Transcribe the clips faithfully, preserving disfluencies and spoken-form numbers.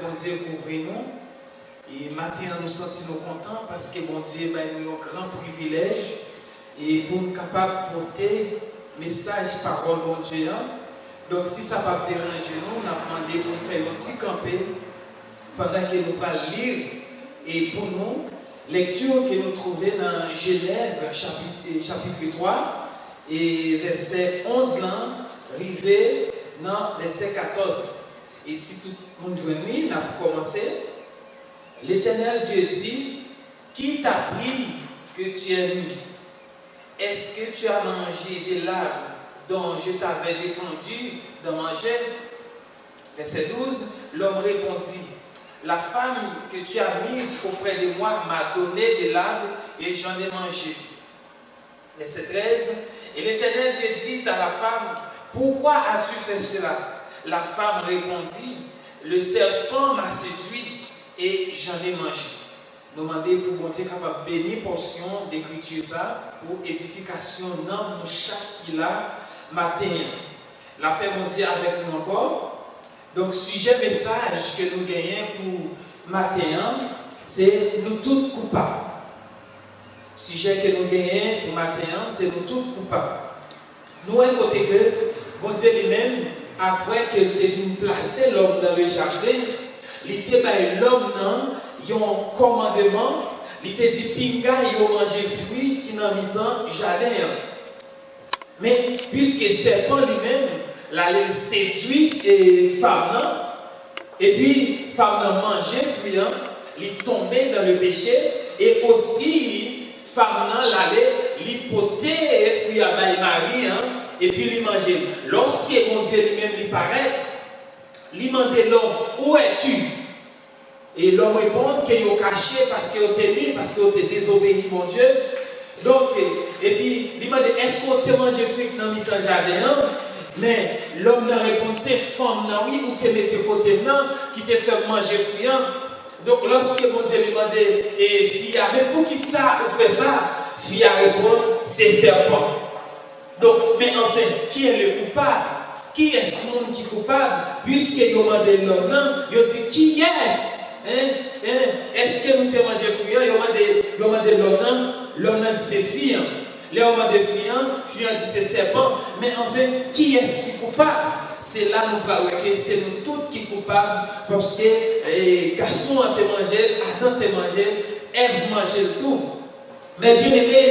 Bondye kouvri nou. E maten an, nou santi nou kontan paske Bondye bay nou yon gran privilèj e pou n kapab pote mesaj pawòl Bondye an. Donk, si sa p ap deranje nou, n ap mande pou n fè yon ti kanpe pandan ke nou pral li e pou nou lekti ke nou twouve nan Jenèz chapit, e, chapit twa e vèsè onz lan rive nan vèsè katòz. E si tout moun jwenn li, n ap kòmanse. L'Éternel Dieu dit, Qui t'a pris que tu es nu? Est-ce que tu as mangé de l'arbre dont je t'avais défendu de manger? Verset douze, l'homme répondit, La femme que tu as mise auprès de moi m'a donné de l'arbre et j'en ai mangé. Verset treize, Et l'Éternel Dieu dit à la femme, Pourquoi as-tu fait cela? La femme répondit, Le serpent m'a séduit et j'en ai mangé. Nou mande pou Bondye kapab beni pòsyon dekriti sa pou edifikasyon nanm nou chak ki la maten an. Lapè Bondye avèk nou ankò. Donk, sijè mesaj ke nou genyen pou maten an, se nou tout koupab. Sijè ke nou genyen pou maten an, se nou tout koupab. Nou wè kote ke Bondye li menm, apre ke l te fin plase lòm nan le jaden, li te bay lòm nan yon kòmandman, li te di, Pinga yo manje fwi ki nan mitan jaden an. Men, piske sèpan li menm, l ale l sedui, e, fanm nan, epi fanm nan manje fwi an, li tonbe dans le péché, e osi, fanm nan, l ale, li pote fwi a bay mari an, epi li manje l. Lòske Bondye li menm, li parèt, li mande lòm, Où es-tu? E lòm reponn ke yo kache paske yo te nu, paske yo te dezobeyi Bondye. Donk, epi li mande, Èske w te manje fwi k nan mitan jaden an? Men lòm nan reponn, Se fanm nan, wi, ou te mete kote m nan, ki te fè m manje fwi an. Donk, lòske Bondye li mande, e, fi a, Men poukisa ou fè sa? Fi a reponn, Se sèpan. Donk, men anfen, qui est le coupable? Kiyès moun ki koupab? Piske yo mande lòm nan, yo di, Kiyès? Hein? Hein? Èske nou te manje fwi an? Yo mande, yo mande lòm nan, lòm nan di se fi an. Lè yo mande fi an, fi an di se sèpan. Men anfen, kiyès ki koupab? Se la nou pral wè ke se nou tout ki koupab, paske, e, gason an te manje l, Adan te manje l, Èv manje l tou. Men byeneme,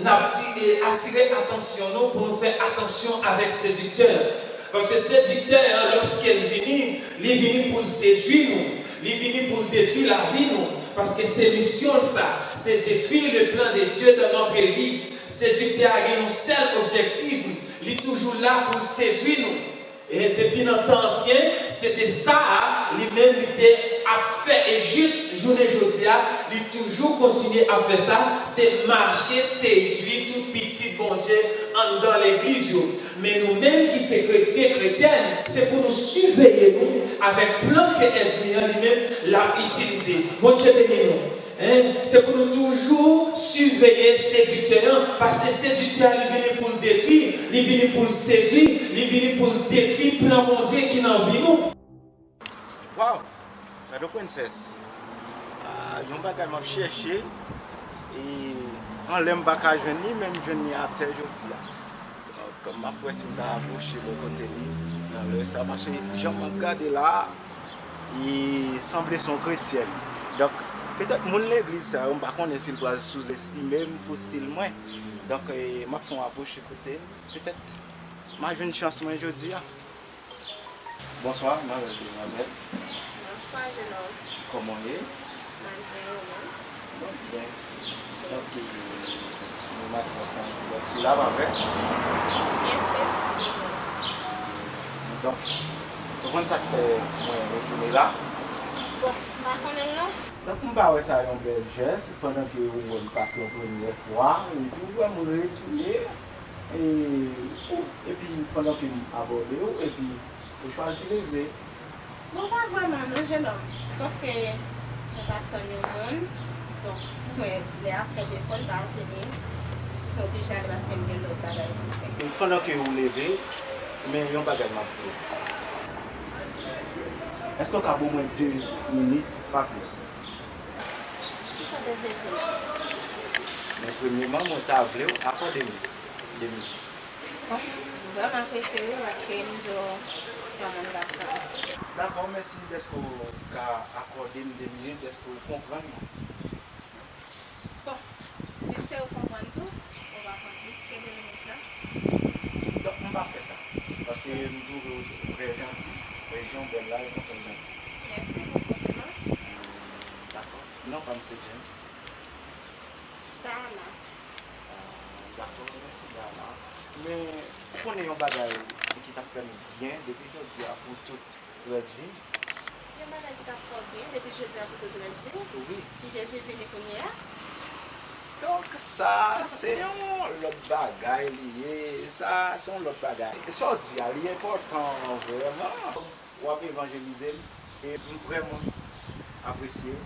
n ap ti-, e, atire atansyon nou pou nou fè atansyon avèk sediktè an. Paske sediktè an, lòske l vini, li vini pou l sedui nou, li vini pou l detwi lavi nou. Paske se misyon l sa, se détruire le plan de Dieu dans notre vie. Sediktè a gen yon sèl objektif, li toujou la pou l sedui nou. E depi nan tan ansyen, se te sa a, li menm li te ap fè. E jis jounen jodi a, li toujou kontinye ap fè sa, se mache sedui tout pitit Bondye anndan legliz yo. Men nou menm ki se kretyen, kretyèn, se pou nou siveye nou avèk plan ke ènmi an li menm l ap itilize. Bondye beni nou. Hein? Se pou nou toujou siveye sediktè an, paske sediktè a, li vini pou l detwi, li vini pou l sedui, li vini pou l detwi plan Bondye ki nan vi nou. Waw! Gade yon prensès. Ah, yon bagay m ap chèche, e anlè m pa ka jwenn li, men m jwenn li atè jodi a. Donk, m ap wè si m ta apwoche bò kote li nan lè sa, paske jan m ap gade la, li sanble se yon kretyèn. Donk, petèt moun legliz sa yo, m pa konnen si l pral souzestime m pou stil mwen. Donk, e, m ap fè yon apwoche kote l. Petèt, m a jwenn chans mwen jodi a. Bonswa, manmèl demwazèl. Bonswa, jenòm. Kòman w ye? Mwen byen, ou menm? Mwen byen. Donk, e, nou mande w fè yon ti lèkti la, pa vre? Byen si. Donk, ou konn sa k fè mwen retounen la? Bon, m pa konnen l non. Donk, m pa wè sa yon bèl jès, pandan ke ou wè m pase yon premyè fwa, epi ou wè m retounen, e, ou, epi pandan ke m abòde w, epi ou chwazi leve. Non, pa vrèman non, jenòm. Sòf ke mwen t ap tann yon moun. Donk, mwen, lè a fè defo, l pa vini. Mwen oblije ale paske m gen lòt bagay pou m fè. Pandan ke ou leve, men yon bagay m ap di w. Èske w ka ban mwen de minit, pa plis? Kisa w te vle di la? Men premyeman, mwen ta vle w akòde m de minit. Bon, m vrèman apresye wi, paske m di w se yon moun k ap tann. Dakò, mèsi dèske w ka akòde m de minit, dèske w konprann mwen. Bon, m espere w konprann tou, ou va pran plis ke de minit la. Donk, m pa fè sa, paske m twouve w trè janti, e jan w bèl la, e konsa w janti. Mèsi pou konpliman. Dakò. Non pa m se James. Dana. Ah, dakò, mèsi Dana. Men, ou konnen yon bagay ki t ap fè m byen depi jodi a pou tout rès vi m. Yon bagay ki t ap fè w byen depi jodi a pou tout rès vi w? Wi. Si Jezi vini kounye a? Donk, sa, se yon lòt bagay li ye. Sa, se yon lòt bagay. Sa w di a, li enpòtan vrèman. W ap evanjelize m, e m vrèman apresye w.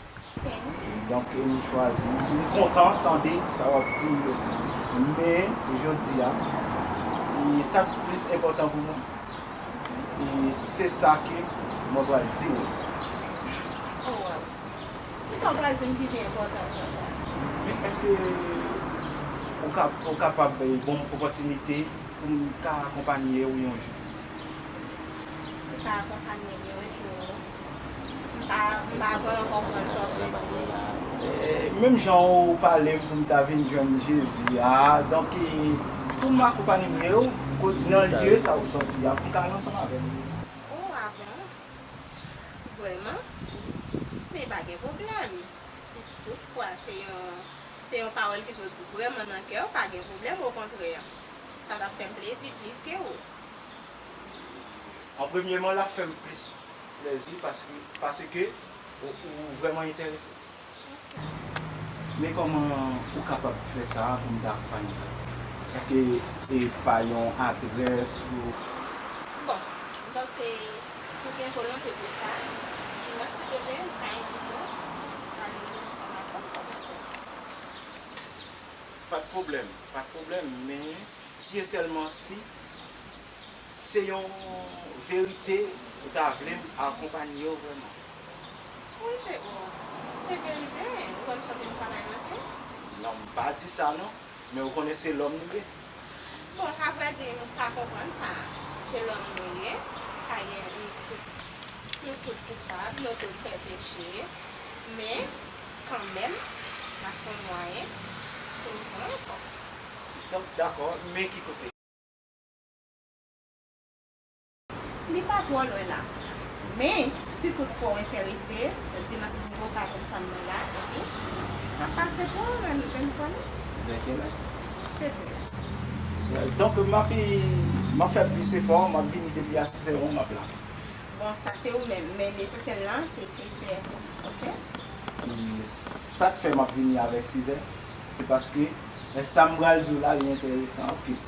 Donk, e m chwazi, m kontan tande sa w ap di yo. Men, jodi a, e sa k plis enpòtan pou mwen, e se sa ke mwen pral di w. Oh, wow. Kisa w pral di m ki pi enpòtan konsa? Men èske ou ka, ou kapab, eh, ban m opòtinite pou m ka akonpanye w yon jou? Ou ka akonpanye m yon jou. M pa, m pa vrèman konprann sa w vle di. Eh, menm jan ou pale m pou m ta vin jwenn Jezi a, donk, eh, pou m akonpanye m yo, ko-, nan lye sa ou sòti a, pou m ka al ansanm avè w. Oh, ah bon? Vrèman? Men pa gen pwoblèm. Si toutfwa se yon, se yon pawòl ki sot vrèman nan kè w, pa gen pwoblèm, okontrè, sa t ap fè m plezi plis ke ou. An premyeman, l ap fè m plis plezi paske, paske ou, ou vrèman enterese. Men kòman ou kapab fè sa pou m ta akonpanye w? Èske e pa yon adrès ou? Bon, m panse si w gen volonte pou sa, dimanch si Dye vle, m ka envite w, n a rive ansanm avè w, sa w panse? Pa t pwoblèm, pa t pwoblèm, men si e sèlman si se yon verite ou ta vle m akonpanye w vrèman. Wi, se, bon, se verite, ou wè m sanble m pa bay manti? Non, m pa di sa non, men ou konnen se lòm nou ye. Bon, avrèdi, m pa konprann sa. Se lòm nou ye, pa gen, nou tout, nou tout koupab, nou tout fè peche, men, kanmenm, n ap fè yon mwayen pou nou fè yon efò. Donk, dakò, men ki kote? Li pa twò lwen la. Men, si toutfwa w enterese, dimanch si Dye vle w ka vin tann mwen la, epi n ap pase pou w, men, men konnen. Vè kilè? Sèt è. Donk, m ap, m ap fè plis efò, m ap vini depi a sèt è, m ap la. Bon, sa se ou menm, men lesansyèl la, se sèt è, oke? Hmm, sa k fè m ap vini avèk sizè, se paske, eh, sa m pral di w la, li enteresan anpil.